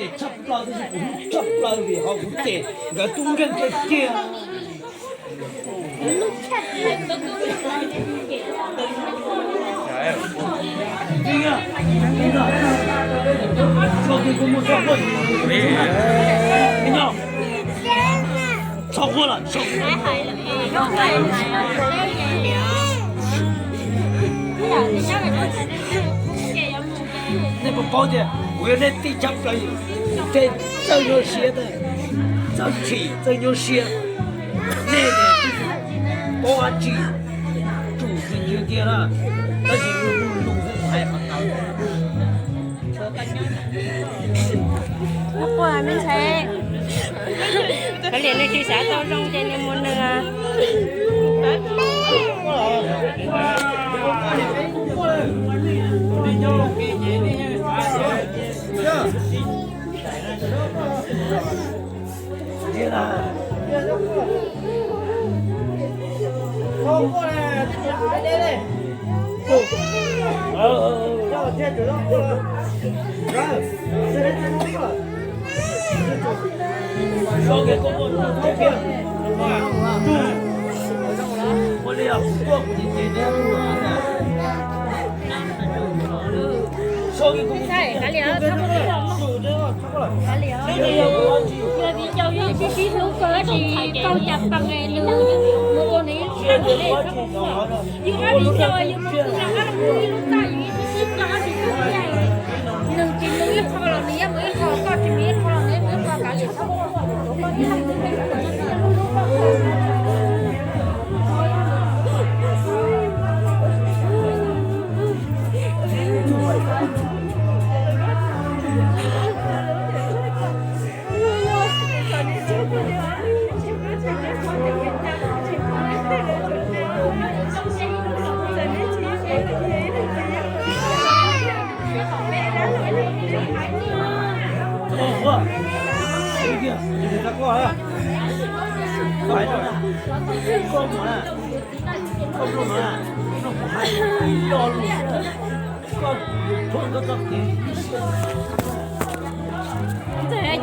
Tshaj plaws tab sis kuv hlub tshaj plaws vim qhov kuv cem nkawd tub nkeeg kiag kiag. Txhob quaj lawm. Nej puas paub tias kuv yog nej tij tshaj plaws, tej txawj nyuaj siab, txawj tshim txawj nyuaj siab, nej paub dab tsi, tsum tsis ntsws kiag na, tab sis lus lus xwb kuv hais qhov ntawd. Kov liam nws tsis xav tau zoo ces nws mus nws. Yog viv ncaus yus sib hlub kawg tsis kaug cas pes nws mus ua nws ib txhia nws lej. Yus ob viv ncaus yus mus kawg los ob lub ib lub txaj yus ib sib sib ncaug ob tsis kaug tiag. Nws tsis mus ib qho los nws yeej mus ib qho, koj tsis mus ib qho los nws yeej mus ib qho, kav liam.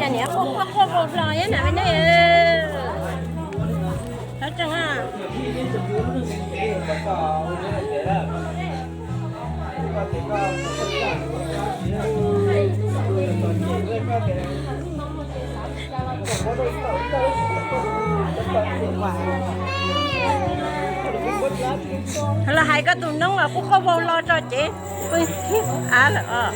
Cov niam qhuav qhuav qhuav qhuav hlo thiab na me nej. Hab tsees a. Los hais koj tus noob los kuj qoj vau lo tso cev pw thiab av lawm os.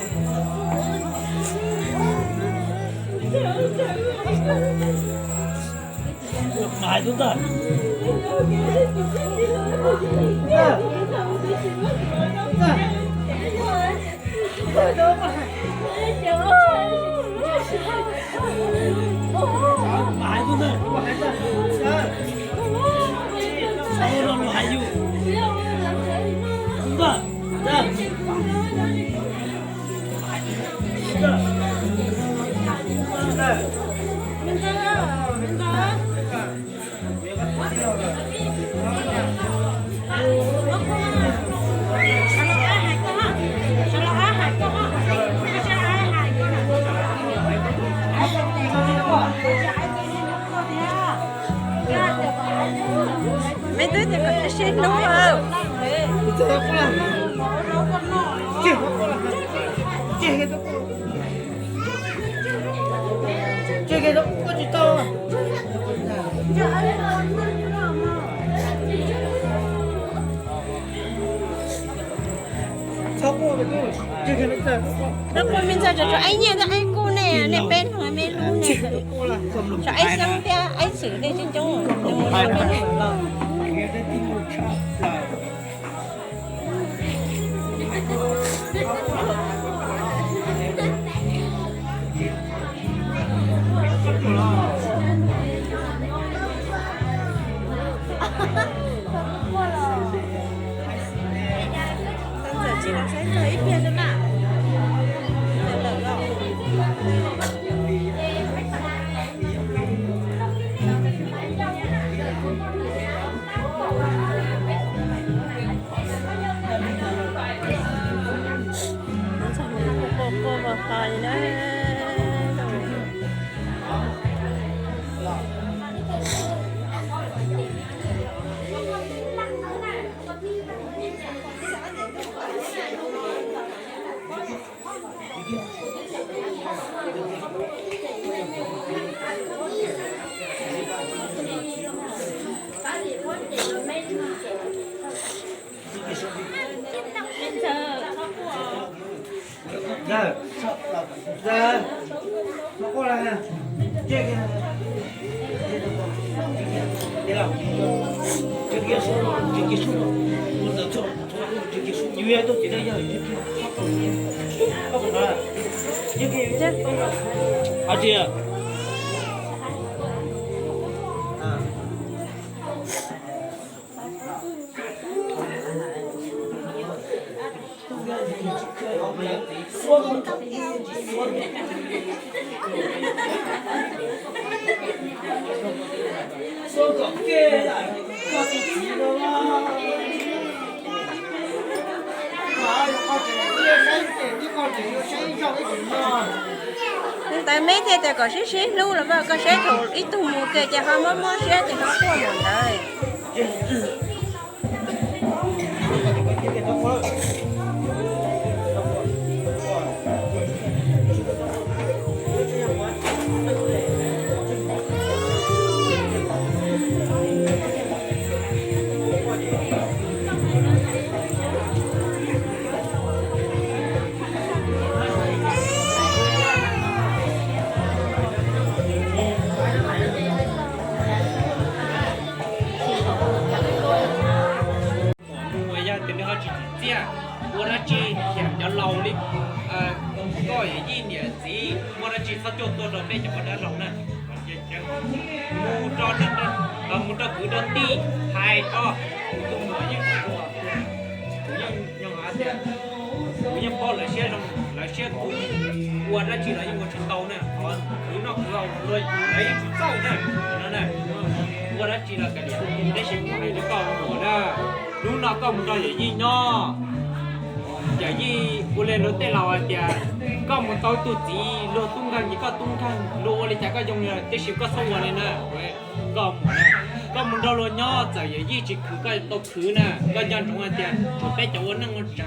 Meb twb tias kom sib hlub. Txhob quaj me ntxawg, tso aib nyiaj thiab aib kub nej, nej peb leeg me lub ne. Tso aib xeeb thiab aib xwm nej coob coob. Ntawd meb thiaj tias kom sib sib hlub los mas koj saib thaum ib tug mus kiag ces ho mob mob siab ces ho quaj mus ntawd. Mus yog tias nws ho tsis tsim txiaj, ua dab tsi khiav cov laus li koj yawm yij niam txiv, muaj dab tsi txhob cuaj tuaj rau peb cov ua dab laug na. Mus rau, mus rau kwv rau tij hais rau, kuv tus muam yeej ua, kuv yeej nyob hais tias kuv yeej paub lawv siab zoo, lawv siab kuv, ua dab tsi los yeej ua tsis tau na. Qhov khwv noj khwv haus luag lawv yeej tsis txawj na. No na, ua dab tsi los kav liam, tab sis kuv hais rau koj muam na, hnub no koj mus nrog yawm yij nyob, yawm yij ua li luag tej laus hais tias koj mus tau tus txiv luag tub nkeeg ces koj tub nkeeg, luag ua li cas koj yoo li, tab sis koj txhob ua li na. Koj mus, koj mus nrog luag nyob txawm yawm yij tsis khwv koj tau khwv na, koj nco ntsoov hais tias tshuav peb cov ua neej ua tsav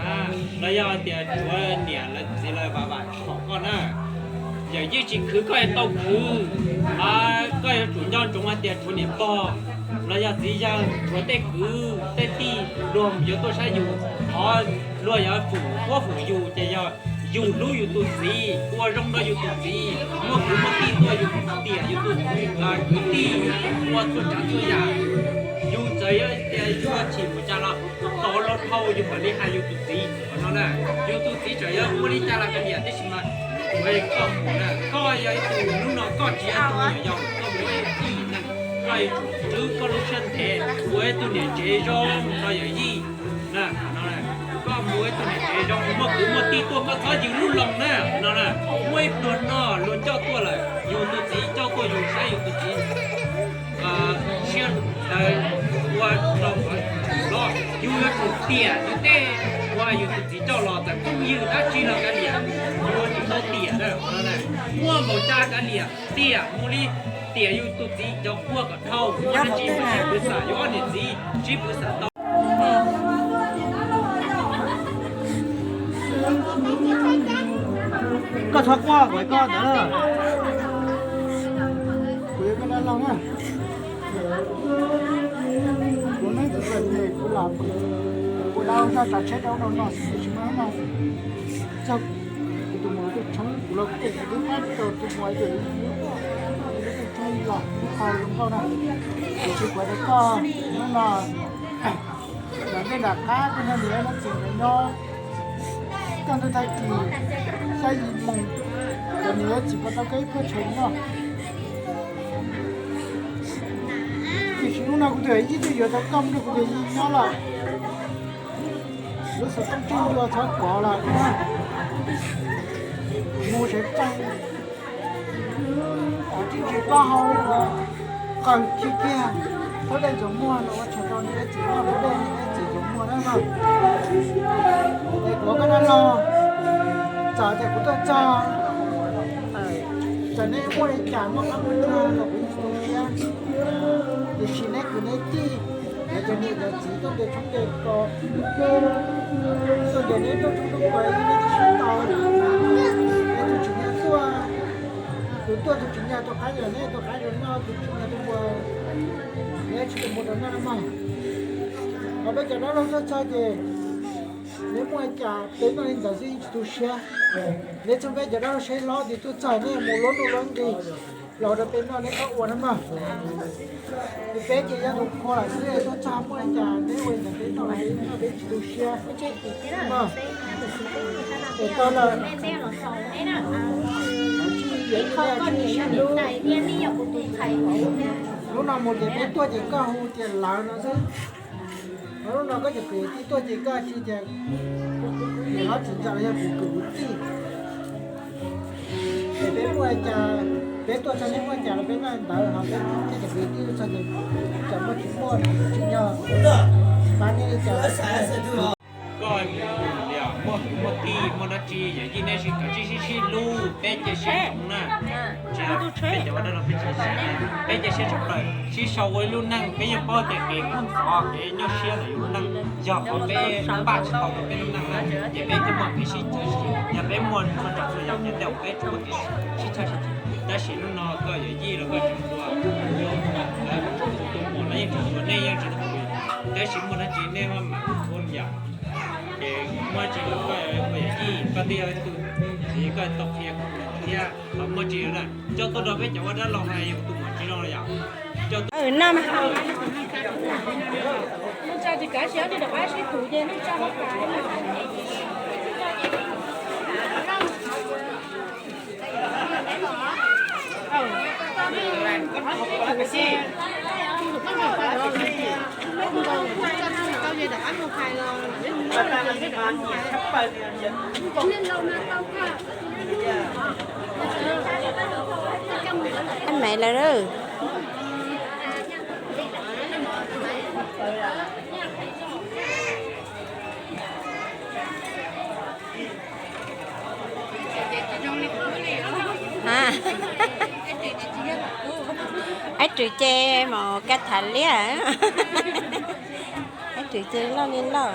los yog hais tias tshuav niam lawv txiv lawv vam vam khom koj na. Yawm yij tsis khwv koj tau khwv, koj yuav tsum nco ntsoov hais tias tshuav niam pog los yog txiv yawg, tshuav tej kwv tej tij luag yuav tuaj saib yus, thov luag yuav fwm huab fwm yus ces yog yus hlub yus tus txiv, ua zoo rau yus tus txiv, muaj kwv muaj tij tuaj yus tiam yus tus kwv tij, ua txhua tsav txhua yam. Yus txawm yog tias yus yuav chim mus cas los tau los dhau yus mam li hais yus tus txiv no na. Yus tus txiv txawm yog ua li cas los kav liam, tab sis mas kuv hais koj mus na, koj yog ib tug hnub no koj tsis yog tus me nyuam yaus, koj mus ua ib tug txiv neej, koj yuav tsum twb koj lub siab ntev, ua ib tug niam tsev zoo rau yawm yij na. Koj mus ua ib tug niam tsev zoo, muaj kwv muaj tij tuaj koj txhob yws lub loo na no na. Muaj ib pluag no luag coj tuaj lawm, yus tus txiv coj tuaj yus saib yus tus txiv siab ua rau qhov los yus yuav tsum tiam yus tej uas yus tus txiv coj los txawm phooj ywg dab tsi los kav liam, yus yuav tsum tau tiam na. Muaj npaum cas kav liam tiam mus li, tiam yus tus txiv cov qhua kom dhau, muaj dab tsi mas sib pw xam, yus ob niam txiv sib pw xam tau. Koj txhob quaj kuv, koj ntawd kuv yuav koj dab laug na. Kuv neeb txom nyem kuv lam, kuv dab laug zaj tsav tsheb rau no xwb, tsis muaj no. Txog kuv tus muam tus tshoob, kuv los kuv tej kuv twb pab rau tus muam tus, tus tshoob los kuv qhov zoo nkauj na. Tiam sis kuv hais rau koj, hnub no nram ntej nram qab koj nrog niam no txiv nyob, kaj ntug tag kis xya yim moos, cov niam txiv puas tau koj ib pluag tshav noj. Tiam sis hnub no kuv tus yij twb yuav tau koj mus nrog kuv tus yij nyob lawm. Lub xov tooj tseem ncua txhob kov lawm. Mus sawv tsees, tsis tsis plaub hau, qaws kiag kiag, thaub dej ntxuav muag los ua tshais rau niam thiab txiv noj, thaub dej niam thiab txiv ntxuav muag na mog. Es kuv ua koj dab laug, txawm tias kuv tuaj txog, txawm neb muaj li cas muaj qab muaj tsuag los kuv yeej tu siab. Tiam sis neb kwv neb tij, neb cov niam cov txiv tuaj ntes tshoob ntes kos, tuaj ntes neb rooj tshoob rooj kos, neb twb sib tau. Es tus tsis nyiam tuaj, tus tuaj tus tsis nyiam tus qab yog neb tus qab yog noj, tus tsis nyiam tus ua, neb tsis tus mus rau noj mog. Ho peb cov dab laug tuaj txog ces Neb muaj cas peb noj li ntawd xwb yeej tsis tu siab. Neb txhob peb cov dab laug saib hlob tias tuaj txog nej mus luab nuj luab nqi los rau peb noj, neb txhob ua no mog. Peb ces yog tus qhua lawm xwb, tuaj txog muaj cas neb ua li ntawd peb noj los noj peb tsis tu siab. Es tau lawm, hnub no mus ces peb tuaj ces koj hu tias lawv no xwb. Lub no koj cov kwv tij tuaj ces koj tsis tias, hlob tsis ntxawm los yog kuv kwv tij. Ces peb muaj cas, peb tuaj txog nej muaj cas los peb noj ntawd, ho peb cov kwv tij tuaj txog ces tsam muaj tsis muaj tsim nyog pab nej li cas. Koj muaj kwv muaj tij muaj dab tsi yawm yij nej sib kom sib sib sib hlub, peb cia siab ntsoov na. Tsis yog peb cov ua dab laug peb tsis siab, peb cia siab tshaj plaws sib sau ua ib lub neej, peb yeej paub tias kev kub ntxhov kev nyuaj siab ntawm yus lub neej yog qhov peb npaj tsis tau rau peb lub neej na. Ces peb thiaj muaj kev sib cav sib ceg, yog peb muaj txhua tsav txhua yam ces tej zaum peb tsis muaj kev sib cav sib ceg. Tab sis hnub no koj yawm yij los koj tseem ua, tus muam los yeej tseem ua, nej yeej tsis tau ua, tab sis muaj dab tsi nej mam ua yam. Ces muaj dab tsi los koj ua yawm yij, koj twb yog ib tug txiv koj tau qhia thiab, los muaj dab tsi na, coj tuaj rau peb cov ua dab laug hais yog tus muam tsis zoo los yom. Coj tuaj. Ab maiv lawm. Ab, Trwm ces mus kaj thav liab. Ab, Trwm ces loj li loj.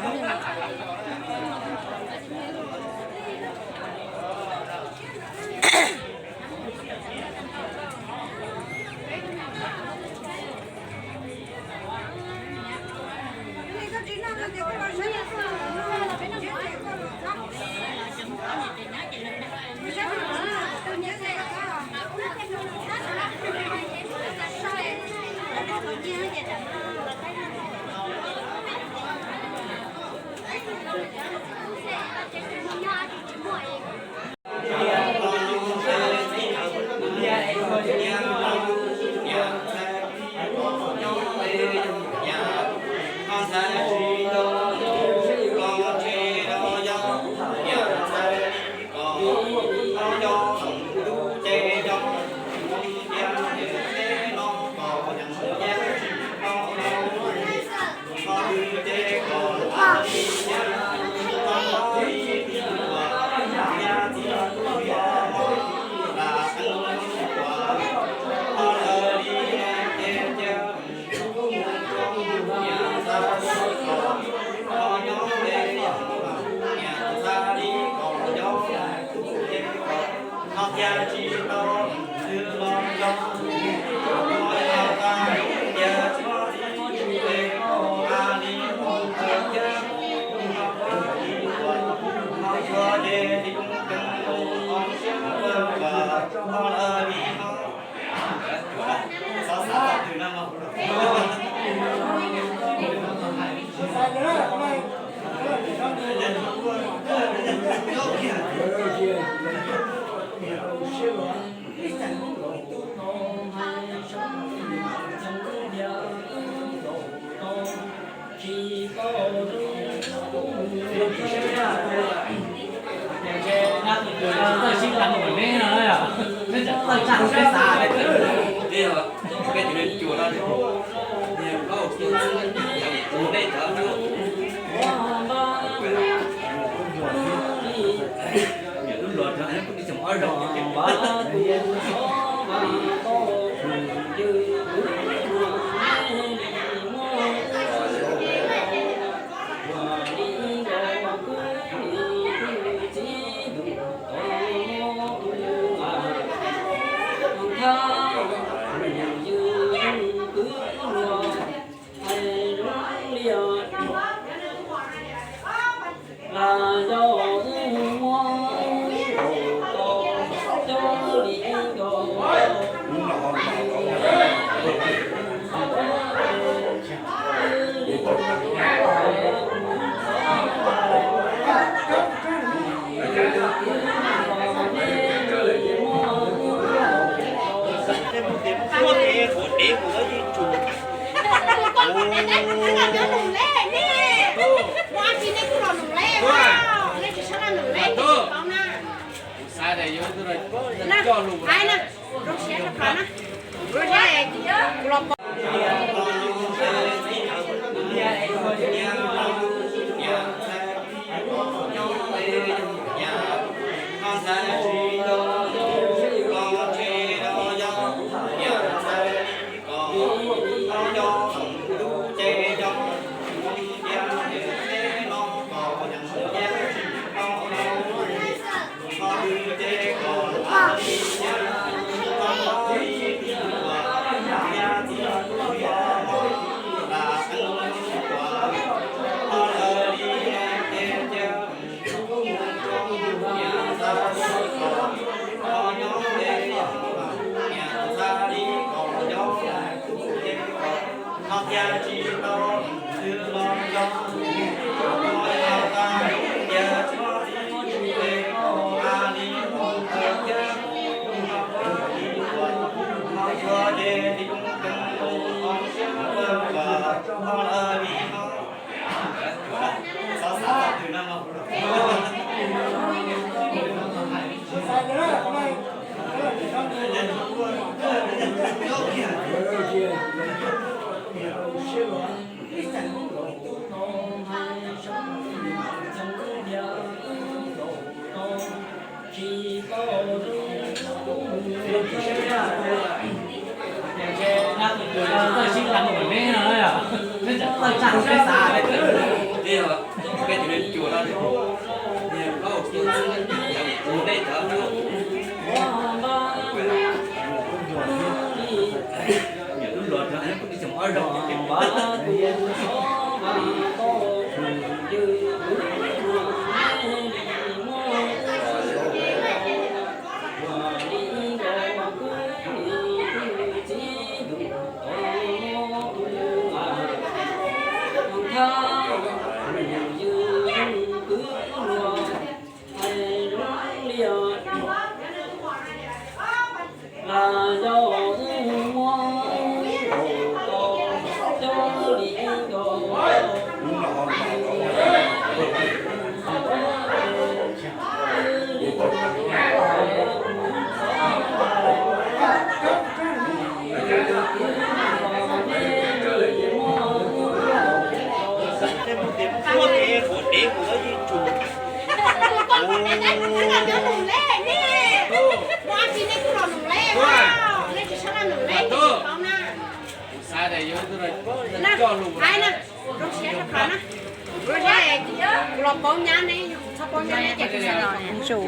Los paub nyab ne, yog tsis txhob paub nyab ne ces kuv xav los zuj zus, xyov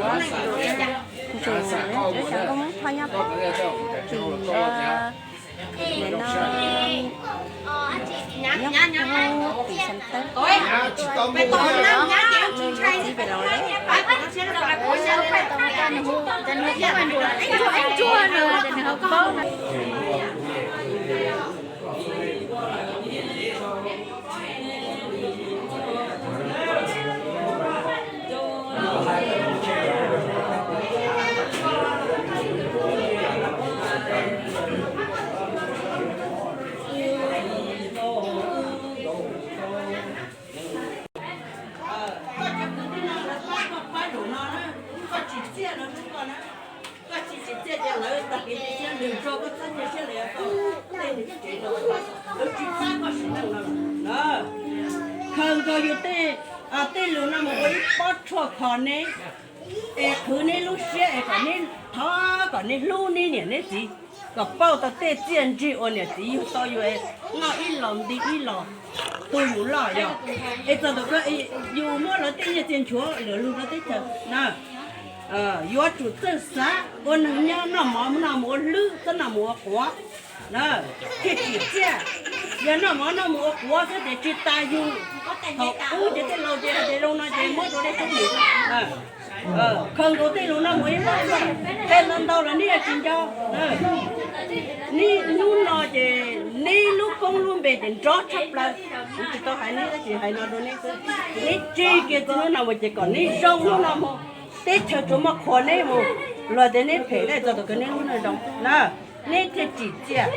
koj muab phoj nyob pem tim no, nyob tim Xeev Teeb, txiv pem laus lawm. Koj tsis tsim txiaj ces lawv tag kev cia siab, nws tso koj txhob cia siab, lawv tau tej nws tsev rau koj, lawv tsis pab koj sim neej no. Khaws nkaus yus tej, tej lus no mus ua ib pob tshuaj kho neb, es qhwv neb lub siab es kom neb thov kom neb hlub neb niam neb txiv, kom pauj tau tej txiaj ntsig uas niam txiv yug tau yus noj ib los nti ib los tu yus loj yog. Es txog ntawm koj, yus muab lawv tej nyiaj txiag nchuav lwm lug rau teb chaws na, yuav tsum txawj xav ua neeg nyob, noj mov noj mus ua hlwb, txhob noj mus ua quav na, thiaj tsim txiaj. Yog noj mov noj mus ua kuav xwb ces tsis tas yus. Thaum ub ces tej laus ces hais tias zoo no ces muab rau dej xub mus. Khaws nkaus tej lus no mus ib pliag ib pliag, qee ntau ntau los neb yuav tsis nco. Neb hnub no ces neb lub koob lub npe ces nrov tshaj plaws. Kuv tsis tau hais neb tab sis hais no rau neb xwb. Neb tseg kiag txij hnub no mus ces kom neb zoo hnub no mus, teb chaws tsuas muaj qhuas neb mus. Luag tias neb phem dab tsi txog tus kawg neb lub neej zoo na, neb thiaj tsim txiaj.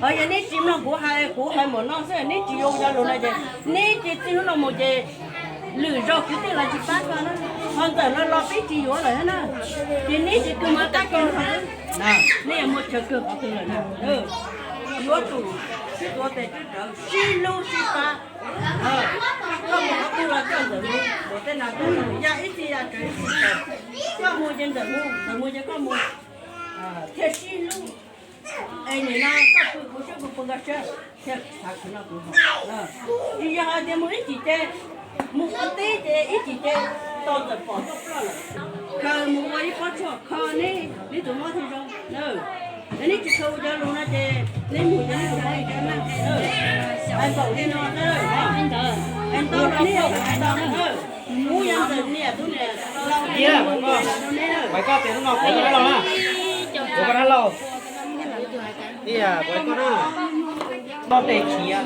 Ho yog neb tsis mloog kuv hais, kuv hais npaum no xwb neb tsis yuav kuv cov lus no ces neb ces txij hnub no mus ces lwm zaus kwv tij los tsis pab koj na, ho ntxawm los los peb tsis yuav lawm thiab na. Ces neb ces kawg mas qab kawg nrho, neb yuav muaj chaw kawg qhov twg lawm na. Yuav tsum sib tuav tes sib rawv sib hlub sib pab. Koj mus qhov twg los coj ntxawm mus, mus tej no coj ntxawm mus, ya ib txhij ya tsaws ib txhij tsaws. Koj mus ces ntxawm mus, ntxawm mus ces koj mus, thiaj sib hlub. Es nim no koj pw kuv siab kuv pw koj siab, thiaj xav khwv noj khwv haus. Tsis yog hais tias mus ib chim ces, mus ua teb ces ib chim ces tau ntxawm pom tuaj ploj lawm. Khaws mus ua ib pob tshuaj kho neb, neb tus mob thiaj zoo. Yog neb tsis khaws kuv cov lus no ces neb mus ces neb mus ua ib cov neeg. Hais npaum li no, hais ntau los neb yuav hais ntau na. Kuv yog ntxawm niam tub niam laus, hais koj tias hnub no kuv koj dab laug na, kuv koj dab laug, ib yam kuv koj na, koj tej khiav.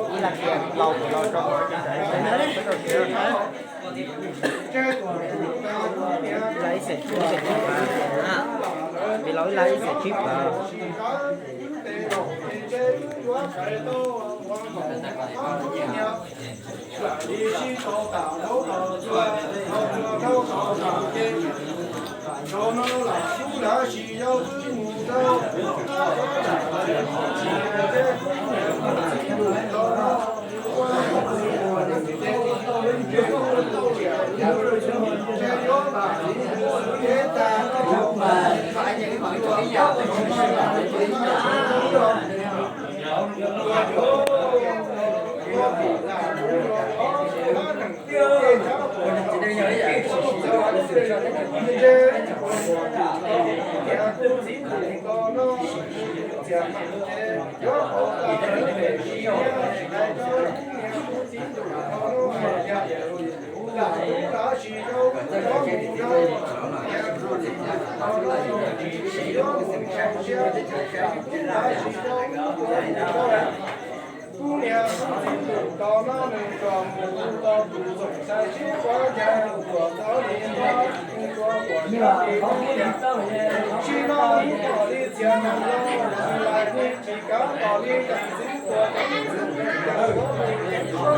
Ib lab tias laus los rau, ib lab ib xees, ib xees tsib phav, vim laus ib lab ib xees tsib phav. Kuv niam kuv txiv tus tau no nws tso mus ua tau tus txoom sai sib quav cas tuam txog li no, nws tsuas tuam txog li no. Tsis no mus kom li txias neeg los lais li tsis kav kom li leej txiv tua teev txwv tus yawg tuab mus ceev suab.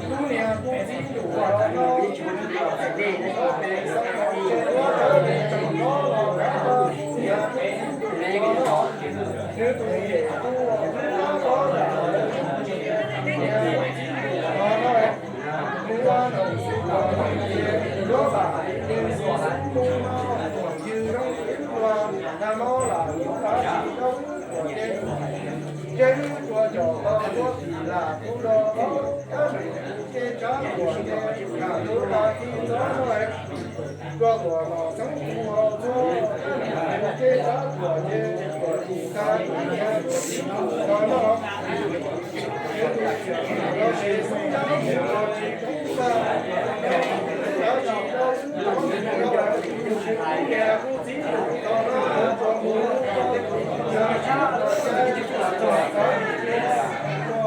Kuv niam kuv txiv tus tau no nws tso pem xeev los tsev tuab tawv li tseem no los kav tau kuv niam kuv txiv tus tau no. Nws tus yawm tus ua kuv tab tob lam lawv tsis tsim kuv niam kuv txiv tus tau no. Nws ua nws xwb los nws ces yuav vam nws xub mus no, tus ywg zoo ib ua nag hmo lam lub kav tsis tau tuam ces ntshe wb tua cov tau tuab tim lam kuv los los kab meem tus kev tshav tuam ces kam lub kav tsis tau no. Tua tuam los xeeb tus ua txhua kab meem tus kev tshav tuam ces tuam tim tag kuv niam kuv txiv tus tau no. Nws tus txiam los tsis xub nab mus los tsis tub tag, kav tsis tau xub los nws los kuv niam kuv txiv tus tau no. Tua mus tua tim tag tsis tau tuam ces tuam tim tag kuv niam kuv txiv tus tau no.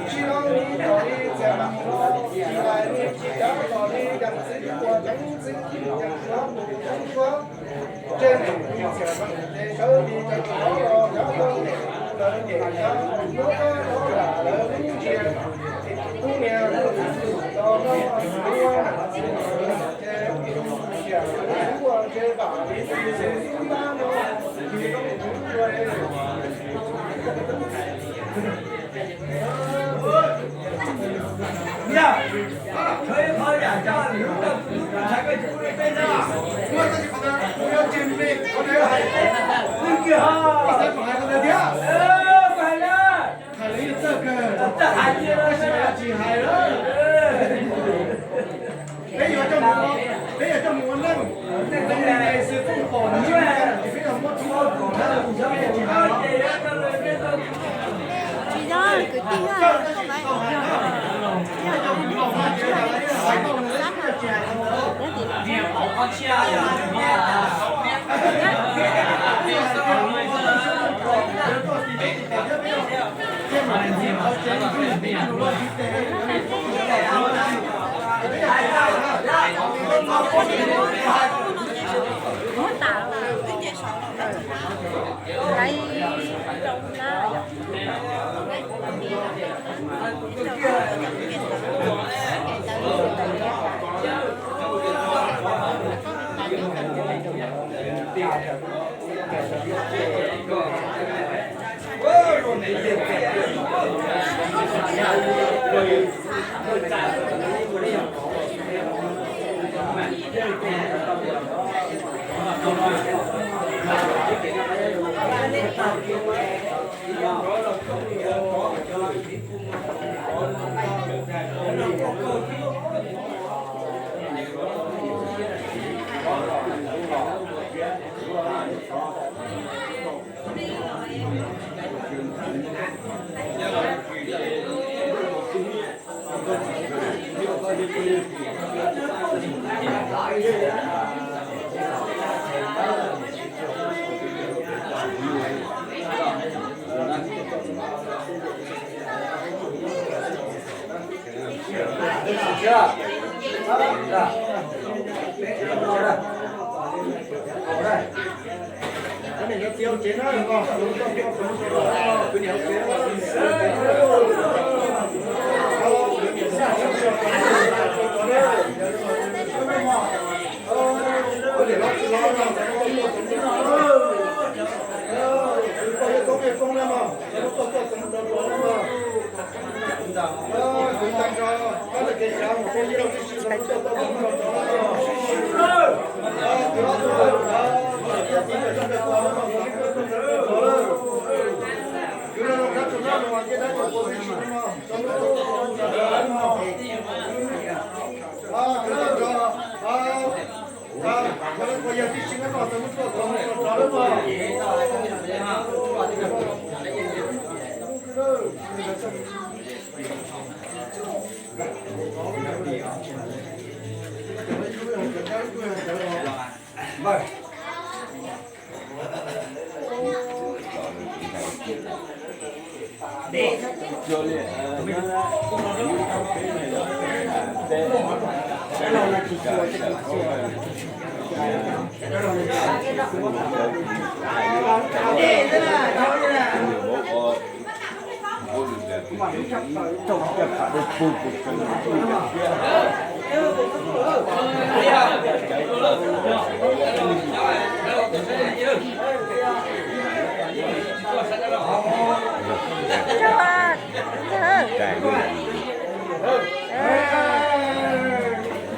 Tsis no li kom li txias neeg los tsis lais li tsis kav kom li leej txiv tua teev txwv tus yawg tuab mus ceev suab. Ntshe nws tus txiam neeg ces sawv li tseem rov los kav tau nws tus lawv niam ntawd lub kab lam lawv lub ntsia. Kuv niam kuv txiv tus tau no nws ua nws txiv tus ces tus txiam neeg ua ntshe vam li nws xub nab no. Yog, txhawv ib qho yam tso nws lub rau kuv lub tub ntxhais koj tsis pub li peb ntag. Muab Tsis yog kwv tij, yog, yog, yog, yog,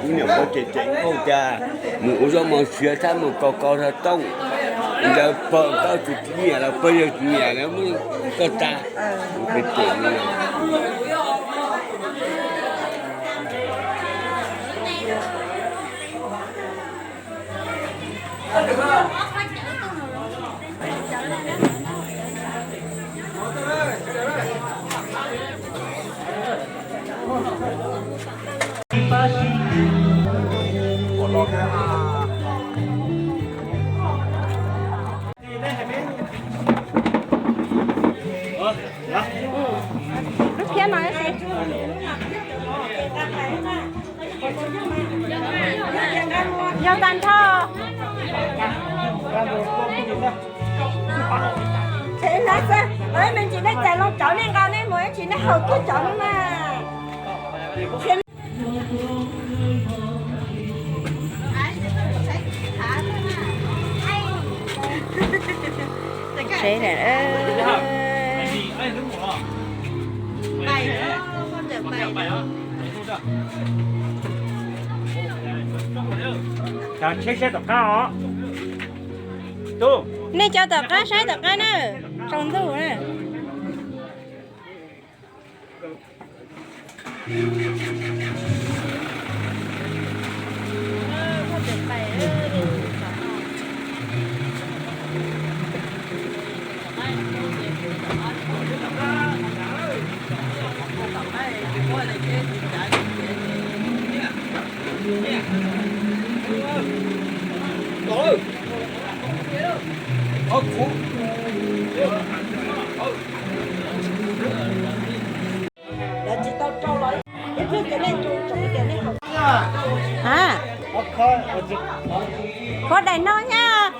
Lub niam pog ces ceev nkauj tiag, mus ua zaub mov siav thiab mus kaus kaus rau tooj, ntawd pog koj tus nyiam los pog yawg nyiam lawv muab koj tsa, mus pem tiam li. Lub phiab no yog tas nrho. Tsis nej txais loo cov nej nqa nej mus, tsis nej haus kiag cov no mas. Tsheb siab tom qab os. Nej cov tom qab saib tom qab na, tsaus ntuj na. Khuv daim no nyab.